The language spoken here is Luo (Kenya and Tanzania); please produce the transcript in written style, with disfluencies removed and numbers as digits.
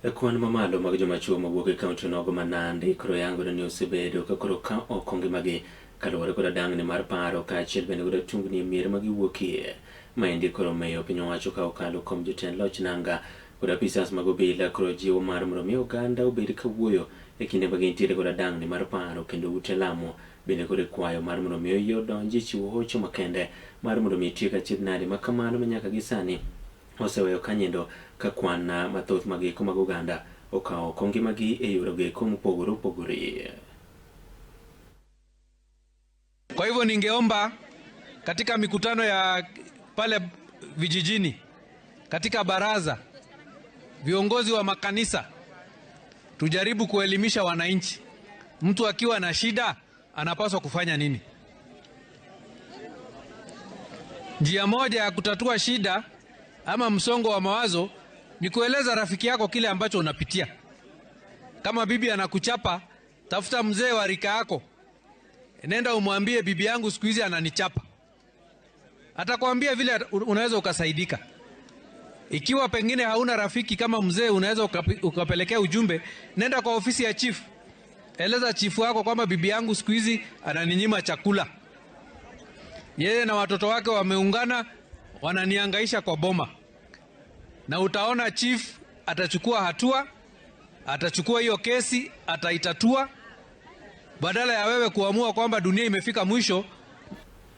E kwan mamalo mag joma chuo mawuok e kaunti onogo ma Nandi koro yangore ni osebedo ka koro ka oko ngimagi kaluwore koda dangni mar paro kaachiel bende koda tungni e mier ma giwuokie. Maendi koro omiyo piny owacho ka okalo kuom jotend loch nanga kod apisas mag obila koro jiwo mar mondo mi oganda obed ka wuoyo e kinde ma gintiere koda dangni mar paro kendo ute lamo bende koro ikwayo mar mondo mi oyie odonji e chiwo hocho makende mar mondo mi tiek achiedh nade ma kamano ma nyaka gi sani oseweyo kanyendo ka kwan mathoth mag eko mag oganda okawo oko ngimagi e yorego eko mopogore opogore. Kwa hivyo ningeomba katika mikutano ya pale vijijini, katika baraza, viongozi wa makanisa, tujaribu kuelimisha wananchi. Mtu akiwa na shida anapaswa kufanya nini? Njia moja ya kutatua shida ama msongo wa mawazo ni kueleza rafiki yako kile ambacho unapitia. Kama bibi anakuchapa, tafuta mzee wa rika yako, nenda umwambie bibi yangu siku hizi ananichapa. Atakwambia vile unaweza ukasaidika. Ikiwa pengine hauna rafiki kama mzee, unaweza ukapelekea ujumbe, nenda kwa ofisi ya chief, eleza chifu wako kwamba bibi yangu siku hizi ananinyima chakula, yeye na watoto wake wameungana, wananiangaisha kwa boma. Na utaona chief atachukua hatua, atachukua hiyo kesi, ataitatua, badala ya wewe kuamua kwamba dunia imefika mwisho.